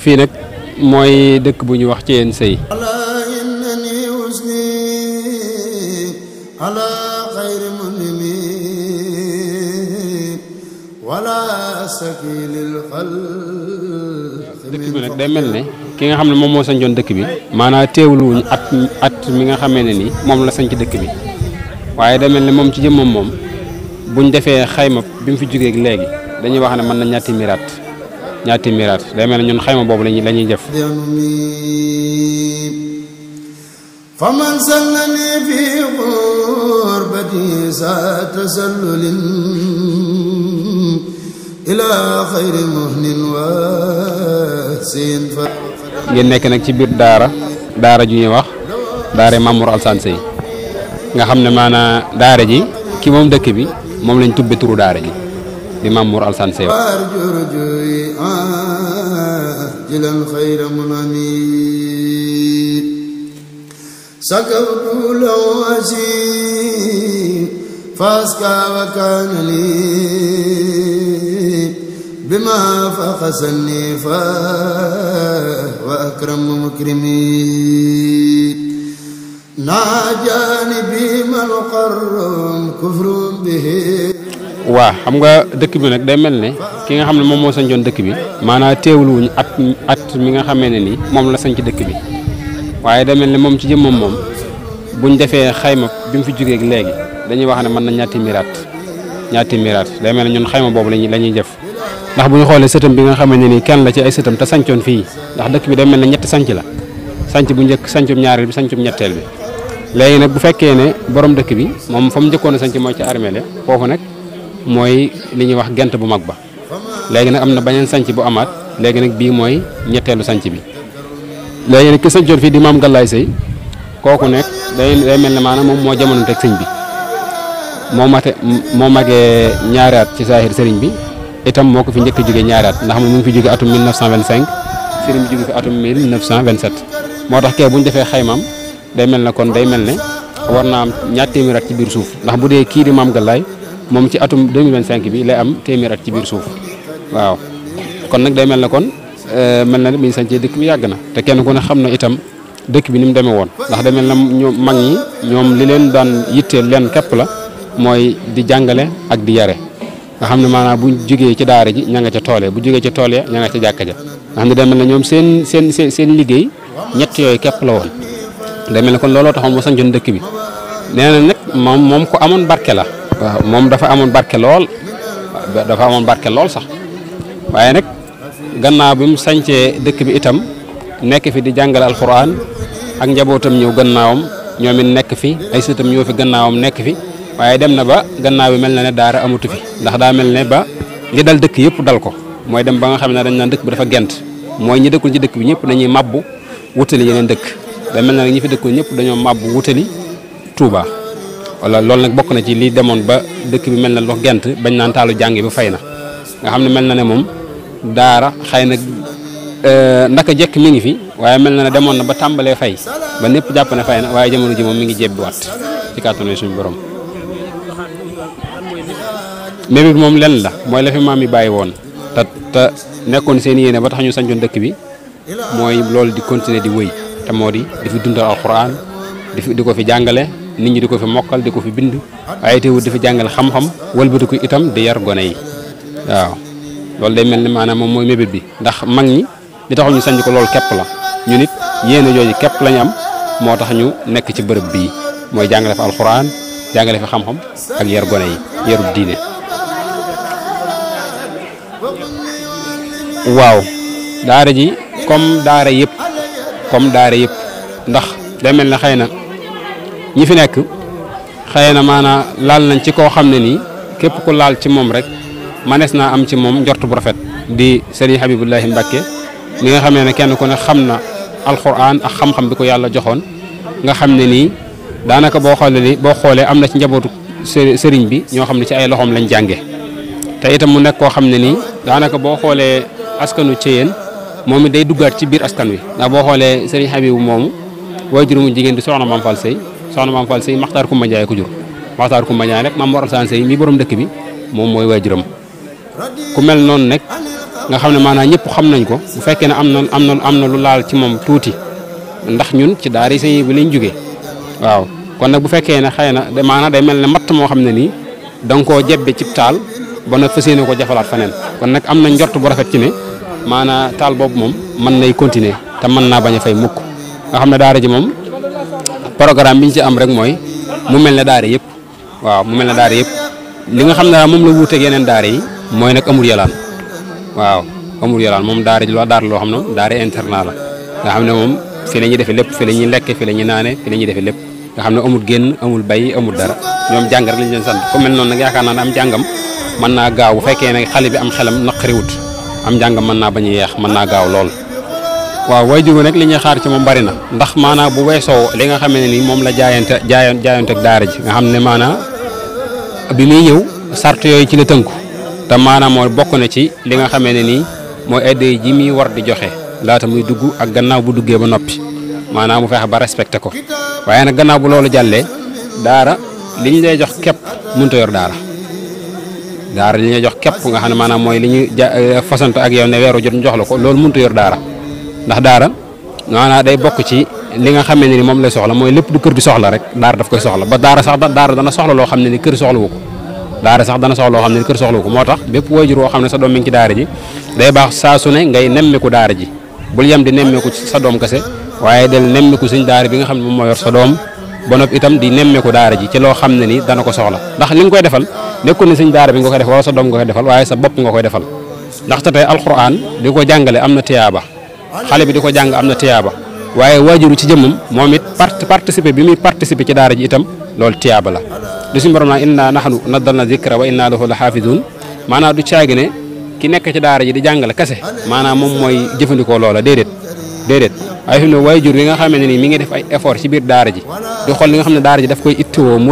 fii nag mooy dëkk bu ñu wax ci yéen sëy dëkk bi nag day mel ne ki nga xam ne moom moo sañcoon dëkk bi maanaam teewluwuñ at mi nga xamee ne ni moom la sañc dëkk bi waaye day mel ne moom ci jëmmam moom buñ defee xayma bi mu fi jógee léegi dañuy wax ne mën na ñaati miraat day mel ne ñun xayma boobu la ñuy def faman sallani fi qurbati sa tasallulin ila xayri muhnin wa sin fa ngeen nekk nag ci biir daara ju ñuy wax daara Mamour Alassane Seye nga xam ne maanaam daara ji ki moom dëkk bi moom lañ tubbe turu daara ji di Mamour Alassane Seye jilan xayra munani sakawtu law asi faska wa kana li bima faxasani fa wa akram mukrimi naajani bima alqarrum kufrun bihi waa xam nga dëkk bi nag day mel ne ki nga xam ne moom moo sañcoon dëkk bi maanaam teewluwuñ at mi nga xamee ne ni moom la sañc dëkk bi waaye day mel ne moom ci jëmmam moom buñ defee xayma bi mu fi jógee léegi dañuy wax ne mën na ñaati miraat day mel ne ñun xayma boobu la ñuy def ndax bu ñu xoolee sëtam bi nga xamee ne ni kenn la ci ay sëtam te sañcoon fii ndax dëkk bi day mel ne ñetti sañc la sañc bu njëkk sañcum ñaareel bi sañcum ñetteel bi léegi nag bu fekkee ne borom dëkk bi moom fa mu njëkkoon a sañc mooy ci armeel foofu nag mooy li ñuy wax gent bu mag ba léegi nag am na beneen sanc bu amaat léegi nag bii mooy ñetteelu sanc bi léegi nag ki sancoon fii di maam Galaye Seye kooku nekk day mel ne maanaam moom moo jamono teg sëñ bi moo magee ñaari at ci saahir sëriñ bi itam moo ko fi njëkk a jógee ñaari at ndax moom mu ngi fi jóge atum 1925 sëriñ bi jóge fi atum 1927 moo tax kee bu ñu defee xaymaam day mel ne kon day mel ne war naa am ñaar téeméer at ci biir suuf ndax bu dee kii di maam Galaye moom ci atum 2025 bi lay am téeméer at ci biir suuf waaw kon nag day mel ne kon mel na ne bi ñu sañcee dëkk bi yàgg na te kenn ku ne xam na itam dëkk bi ni mu demee woon ndax day mel na ñoom mag ñi ñoom li leen daan yitteel leen képp la mooy di jàngale ak di yare nga xam ne maanaam bu jógee ci daara ji ña nga ca tool ya bu jógee ca tool ya ña nga ca jàkka ja nga xam ne day mel ne ñoom seen liggéey ñett yooyu képp la woon day mel ne kon looloo taxoon mu sañcoon dëkk bi nee na nag moom ko amoon barke la waaw moom dafa amoon barke lool sax waaye nag gannaaw bi mu sañcee dëkk bi itam nekk fi di jàngale alxuraan ak njabootam ñëw gannaawam ñoom it nekk fi ay sëtam ñëw fi gannaawam nekk fi waaye dem na ba gannaaw bi mel na ne daara amatu fi ndax daa mel ne ba li dal dëkk yëpp dal ko mooy dem ba nga xam ne dañ naan dëkk bi dafa gent mooy ñi dëkkul ci dëkk bi ñëpp dañuy mabbu wutali yeneen dëkk da mel na nag ñi fi dëkkul ñëpp dañoo mabbu wutali Touba. wala loolu nag bokk na ci lii demoon ba dëkk bi mel na lox gent bañ naan taalu jàngi ba fay na nga xam ne mel na ne moom daara xëy na ndaka jekk mi ngi fi waaye mel na ne demoon na ba tàmbalee fay ba ñëpp jàpp ne fay na waaye jamono ji moom mi ngi jebbiwaat ci kàttanu suñu borom mébét moom lenn la mooy la fi maam yi bàyyi woon te nekkoon seen yéene ba tax ñu sañcoon dëkk bi mooy loolu di continuer di wëy te moo di fi dundal alxuraan di ko fi jàngale nit ñi di ko fi mokkal di ko fi bind waaye teewul di fi jàngale xam-xam wëlbati ko itam di yar gone yi waaw loolu day mel ni maanaam moom mooy mébét bi ndax mag ñi li taxul ñu sañ ko loolu képp la ñu nit yéene jooju képp lañu am moo tax ñu nekk ci bërëb bii mooy jàngale fi alxuraan jàngale fi xam-xam ak yar gone yi yarub diine waaw daara ji comme daara yëpp ndax day mel ne xëy na ñi fi nekk xëy na maanaam laal nañ ci koo xam ne nii képp ku laal ci moom rek manees naa am ci moom njort bu rafet di Serigne Habibullahi Mbacke mi nga xamee ne kenn ku ne xam na alxuraan ak xam-xam bi ko yàlla joxoon nga xam ne nii daanaka boo xoolee am na ci njabootu sëriñ bi ñoo xam ne ci ay loxoom lañ jànge te itam mu nekk koo xam ne nii daanaka boo xoolee askanu Ceyeen moom it day duggaat ci biir askan wi ndax boo xoolee Serigne Habibu moomu waajur mu jigéen di soxna Maam Fall Seye Maxtaar Kumba Njaay ko jur Maxtaar Kumba Njaay rek Maam Mor Alassane Seye mi borom dëkk bi moom mooy waajuram ku mel noonu nag nga xam ne maanaam ñëpp xam nañ ko bu fekkee ne am na lu laal ci moom tuuti ndax ñun ci daara yi sëñ bi lañ jógee waaw kon nag bu fekkee ne xëy na maanaam day mel ne matt moo xam ne nii da nga koo jebbe ci taal ba na fas yéene ko jafalaat feneen kon nag am na njort bu rafet ci ne maanaam taal boobu moom mën nay continuer te mën naa bañ a fay mukk nga xam ne daara ji moom programme bi ñu ci am rek mooy mu mel ne daara yëpp waaw mu mel ne daara yëpp li nga xam ne daal moom la wuuteeg yeneen daara yi mooy nag amul yalaan waaw amul yalaan moom daara ji loo xam ne daara internat la nga xam ne moom fi la ñuy defee lépp fi la ñuy lekke fi la ñuy naane fi la ñuy defee lépp nga xam ne amul génn amul bay amul dara ñoom jàng rek lañ leen sant ku mel noonu nag yaakaar naa ne am jàngam mën naa gaaw bu fekkee ne xale bi am xelam naqariwut am jàngam mën naa bañ a yeex mën naa gaaw lool waaw waajur nag li ñuy xaar ci moom bari na ndax maanaam bu weesoo li nga xam ne ni moom la jaayante ak daara ji nga xam ne maanaam bi muy ñëw sart yooyu ci la tënku te maanaam moo bokk na ci li nga xamee ne nii mooy aide ji muy war di joxe laata muy dugg ak gannaaw bu duggee ba noppi maanaam mu fexe ba respecté ko waaye nag gannaaw bu loolu jàllee daara li ñu lay jox képp mënut a yor daara li ñuy jox képp nga xam ne maanaam mooy li ñuy fasante ak yow ne weeru jot ñu jox la ko loolu mënut a yor daara ndax daara maanaam day bokk ci li nga xamee ne ni moom lay soxla mooy lépp du kër di soxla rek daara daf koy soxla ba daara dana soxla loo xam ne ni kër soxlawu ko daara sax dana soxla loo xam ne ni kër soxlawu ko moo tax bépp waajur woo xam ne sa doom mi ngi ci daara ji day baax saa su ne ngay nemmeeku daara ji bul yem di nemmeeku sa doom kese waaye del nemmeeku suñ daara bi nga xam ne moom moo yor sa doom ba noppi itam di nemmeeku daara ji ci loo xam ne ni dana ko soxla ndax li nga koy defal nekkul ne suñ daara bi nga koy defal wala sa doom nga koy defal waaye sa bopp nga koy defal ndaxte tey alxuraan di ko jàngale am na tiyaaba xale bi di ko jàng am na tiyaaba waaye waajuru ci jëmmam moom it participer bi muy participer ci daara ji itam loolu tiyaaba la du suñu borom naa inna nahnu nazzalna zikra wa inna lahu la xaafidun maanaam du caagi ne ki nekk ci daara ji di jàngale kese maanaam moom mooy jëfandikoo loola déedéet waaye fi mu ne waajur bi nga xam ne nii mi ngi def ay effort ci biir daara ji di xool li nga xam ne daara ji daf koy ittoo mu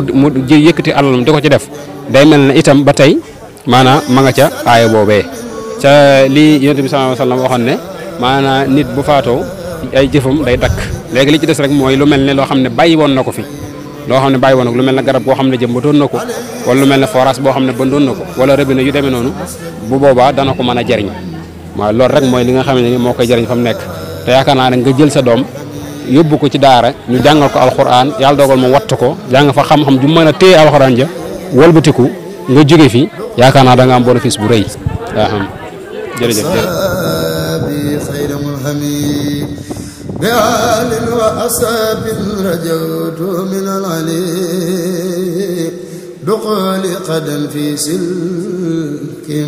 yëkkati alalam di ko ci def day mel ne itam ba tey maanaam ma nga ca aaya boobee ca lii yonent bi sallallahu alayhi wa sallam waxoon ne maanaam nit bu faatoo ay jëfam day dakk léegi li ci des rek mooy lu mel ne loo xam ne bàyyi woon na ko fi loo xam ne bàyyi woon na ko lu mel ne garab boo xam ne jëmbatoon na ko wala lu mel ne forage boo xam ne bëndoon na ko wala robinet yu demee noonu bu boobaa dana ko mën a jariñ waaw loolu rek mooy li nga xam ne ni moo koy jariñ fa mu nekk te yaakaar naa ne nga jël sa doom yóbbu ko ci daara ñu jàngal ko alxuraan yàlla dogal mu wattu ko jàng fa xam-xam ju mën a téye alxuraan ja wëlbatiku nga jóge fi yaakaar naa da nga am bénéfice bu rëy jërëjëf بآل وأصحاب رجوت من العلي دخول قدم في سلك